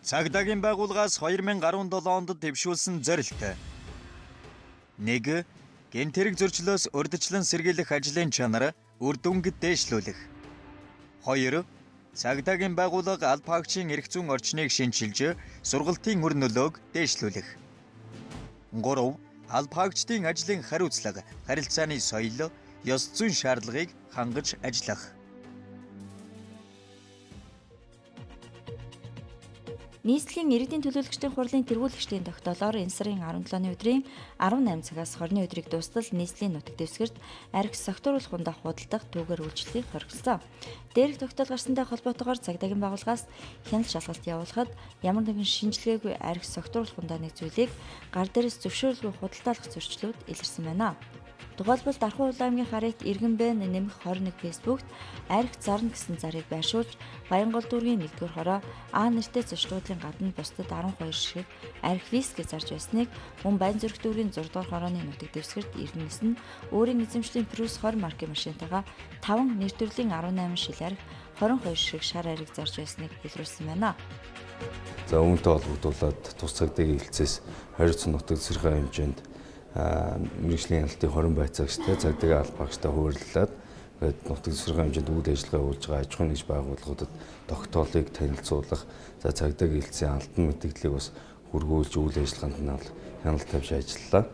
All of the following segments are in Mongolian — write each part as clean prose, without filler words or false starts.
Цагдаагийн байгууллагаас 2017 онд дэвшүүлсэн зорилт. 1. Гэмт хэрэг зөрчлөөс урьдчилан сэргийлэх ажлын чанар үр дүнг дээшлүүлэх. 2. Цагдаагийн байгууллага алба хаагчийн эрх зүйн орчныг шинчилж, сургалтын үр нөлөөг дээшлүүлэх. 3. Алба хаагчдын ажлын хариуцлага, харилцааны соёл, ёс зүйн шаардлагыг хангаж ажиллах. Нийслэлийн иргэдийн төлөөлөгчдийн хурлын тэргуулэгчдийн тогтоолоор энэ сарын 17-ны өдрийн 18 цагаас 20-ны өдрийг дуустал нийслэлийн нутаг дэвсгэрт архи согтууруулах хундаа худалдах түүгээр үйлчлэгийг хоригдсон. Дээрх тогтоол гарсантай холбоотойгоор цагдаагийн байгууллагаас хяналт шалгалт явуулахад ямар нэгэн шинжилгээгүй архи согтууруулах хундааны зүйлийг гар дээрээс зөвшөөрлгүй худалдаалах зөрчлүүд илэрсэн байна. Тухайлбал Дархуу Улаан аймгийн харьяат Иргэн Бэн нэмэх 21 фэйсбүүкт арх зарна гэсэн зарыг байршуулж Баянгол дүүргийн 1-р хороо А нэртэй зочдлын гадна бусдад 12 ширхэг арх виски зарж байсныг мөн Баянзүрх дүүргийн 6 дугаар хорооны нутаг дэвсгэрт Иргэнэс нь өөрийн эзэмшлийн Prius 20 маркийн машинтайгаа 5 нэр төрлийн 18 шил арх 22 ширхэг шар ариг зарж байсныг илрүүлсэн байна. За үүнтэй холбогдуулаад тус цагдаагийн хэлцээс хариуцсан нутаг дэвсгэрийн хэмжээнд мэргэжлийн хяналтын 20 байцаагчтай цагдаагийн алба хаагчтай хуваарлаад тэгээд нутаг дэвсгэрийн хэмжээнд үйл ажиллагаа явуулж байгаа аж ахуйн нэгж байгууллагуудад тогтоолыг танилцуулах, за цагдаагийн хэлцийн албан мэдээллийг бас хүргүүлж үйл ажиллагаанд нь хяналт тавьж ажиллалаа.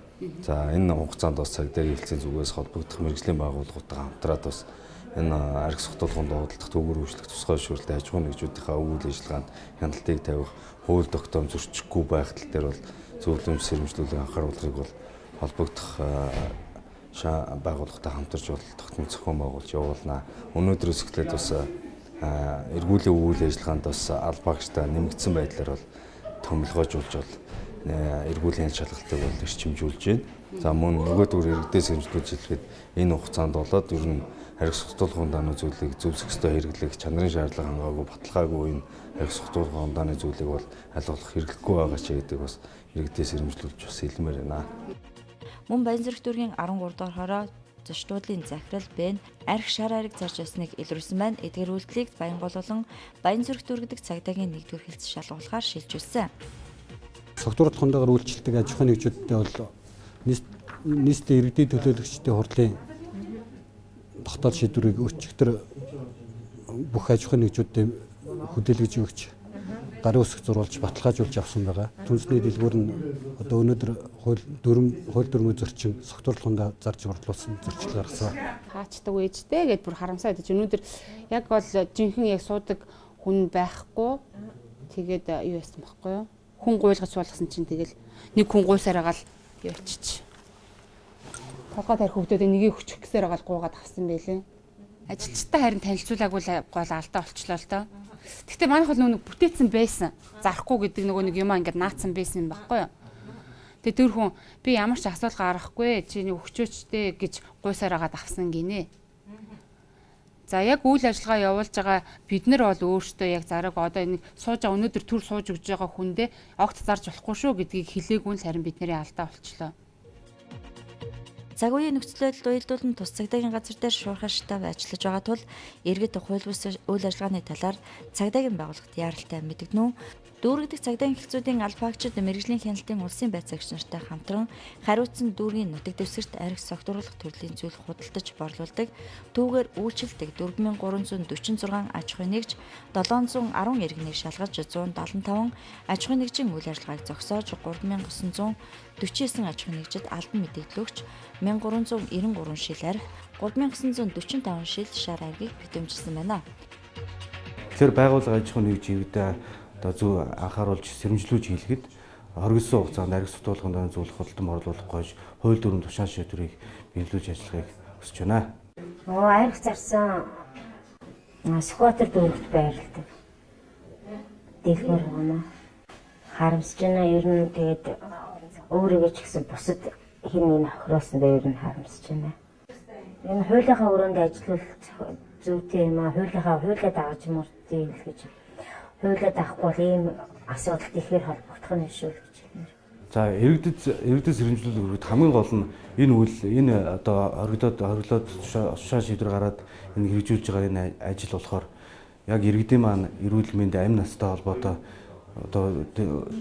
За энэ хугацаанд бас цагдаагийн хэлцийн зүгээс холбогдох мэргэжлийн байгууллагуудтайгаа хамтраад бас энэ архи согтуулганд худалдах түүгээр үйлчлэх тусгай зөвшөөрөлтэй аж ахуйн нэгжүүдийнхээ үйл ажиллагаанд хяналтыг тавих, хууль тогтоом зөрчихгүй байх тал дээр бол зөвлөмж сэрэмжлүүлэх анхааруулгыг бол холбогдох байгууллагатай хамтарч бол тогтмол зохион байгуулж явуулна. Өнөөдрөөс эхлээд бас эргүүлийн үйл ажиллагаанд бас алба хаагчтай нэмэгдсэн байдлаар бол томилгоожуулж бол эргүүлийн шалгалтыг бол эрчимжүүлж байна. За мөн нөгөө төр иргэдээс сэрэмжлүүлж хэлэхэд энэ хугацаанд болоод ер нь архи согтуулгын дааны зүйлийг зөв зохистой хэрэглэх, чанарын шаардлага хангаагүй, баталгаагүй энэ архи согтуулгын дааны зүйлийг бол аль болох хэрэглэхгүй байгаа ч гэдэг бас иргэдээс сэрэмжлүүлж бас хэлмээр байна. Мөн Баянзүрх дүүргийн 13 дугаар хороо зочдлын захирал Бэн арх шар ариг зарж байсныг илрүүлсэн байна. Эдгээр үйлдэлийг Баянгол болон Баянзүрх дүүргдэг цагдаагийн 1-р хэлц шалгуулахаар шилжүүлсэн. Согтууруулах хундаагаар үйлчлдэг аж ахуйн нэгжүүдтэй бол нийслэлийн иргэдийн төлөөлөгчдийн хурлын тогтоол шийдвэрийг өчигдөр бүх аж ахуйн нэгжүүдэд хүлээлгэж өгч гарын үсэг зурулж баталгаажуулж авсан байгаа. Түнсний дэлгүүр нь одоо өнөөдөр хууль дүрмөө зөрчин согтууруулах хундаа зарж борлуулсан зөрчил гаргасан. Хаачдаг ээжтэй гэд бүр харамсаад байж өнөөдөр яг бол жинхэнэ яг суудаг хүн байхгүй. Тэгээд юу яасан байхгүй юу? Хүн гуйлгаж суулгасан чинь тэгэл нэг хүн гуйсаар агаал явчих. Толгой тарих хүмүүсээ нэгийг хүчих гэсээр агаал гуугаад авсан байлээ. Ажилчтай харин танилцуулаагүй л гол алдаа болчлоо л доо. Гэхдээ манайх бол нөгөө бүтээцэн байсан. Зарахгүй гэдэг нөгөө нэг юмаа ингээд наацсан байсан юм баггүй юу? Тэгээ тэр хүн би ямар ч асуулга гаргахгүй чи нэг өгчөөчтэй гэж гуйсаар агаад авсан гинэ. За яг үйл ажиллагаа явуулж байгаа бид нар бол өөрсдөө яг зараг одоо энэ сууж байгаа өнөөдөр төр сууж өгж байгаа хүндээ огт зарж болохгүй шүү гэдгийг хэлээгүй нь харин бидний алдаа болчлоо. Цаг үеийн нөхцөл байдалд уялдуулан тус цагдаагийн газар дээр шуурхай штаб ажиллаж байгаа тул иргэд хууль бус үйл ажиллагааны талаар цагдаагийн байгууллагт яаралтай мэдэгдэнэ. Дүүрэгдэх цагдаагийн хэлцүүдийн алба хаагчид мэргэжлийн хяналтын улсын байцаагч нартай хамтран хариуцсан дүүргийн нутаг дэвсгэрт архи согтууруулах төрлийн зүйл худалдаж борлуулдаг, түүгээр үйлчилдэг 4346 аж ахуйн нэгж 710 иргэнийг шалгаж 175 аж ахуйн нэгжийн үйл ажиллагааг зогсоож 3949 аж ахуйн нэгжид албан мэдээлэл өгч 1393 шил архи 3945 шил шар аргийг битэмжилсэн байна. Тэгэхээр байгууллага аж ахуйн нэгж иргэдээ одоо зөв анхааруулж сэрэмжлүүлж хийлгэд хоригдсон хугацаанд архи сутуулгын зүйлх худалдан борлуулах гойж хууль дүрм тушаал шийдвэрийг биелүүлж ажиллахыг хүсэж байна. Архи зарсан Сүхбаатар дүүрэгт байрладаг. Дэлгүүр байна. Харамсаж байна. Ер нь тэгээд өөрийгөө ч гэсэн бусад хин нэг хохироосондоо ер нь харамсаж байна. Энэ хуулийнхаа өрөөнд ажиллавал зүйтэй юм аа. Хуулиа дагаж мөрдөө л гэж. Хуулиа дагахгүй бол ийм асуудалд ихээр холбогдох нь шүү л гэж хэлмээр. За иргэдэд сэрэмжлүүлэх үргэлж хамгийн гол нь энэ үйл энэ одоо хориглоод тушаал шийдвэр гараад энэ хэрэгжүүлж байгаа энэ ажил болохоор яг иргэдийн маань эрүүл мэнд амь настай холбоотой одоо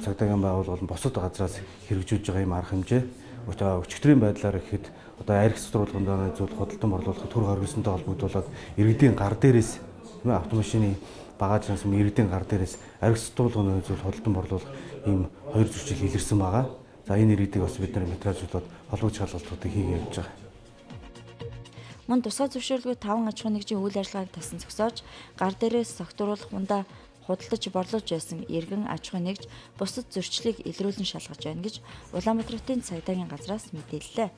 цагдаагийн байгууллага болон бусад газраас хэрэгжүүлж байгаа юм арга хэмжээ. Өчигдрийн байдлаар гэхэд одоо архи сутруулгын дооны зүйл худалдан борлуулах төр хоригсонтой холбогдуулаад иргэдийн гар дээрээс автомашины багажнаас иргэдийн гар дээрээс архи сутруулгын зүйл худалдан борлуулах ийм хоёр зөрчил илэрсэн байгаа. За энэ иргэдийг бас бид нар материалжуулаад холбогдох шалгалтуудыг хийгээ явж байгаа. Мөн тусгай зөвшөөрлгүй 5 аж ахуйн нэгжийн үйл ажиллагааг тасан зогсоож гар дээрээс согтууруулах хундаа худалдаж борлуулж байсан иргэн аж ахуйн нэгж бусад зөрчлийг илрүүлэн шалгаж байна гэж Улаанбаатар хотын цагдаагийн газраас мэдээллээ.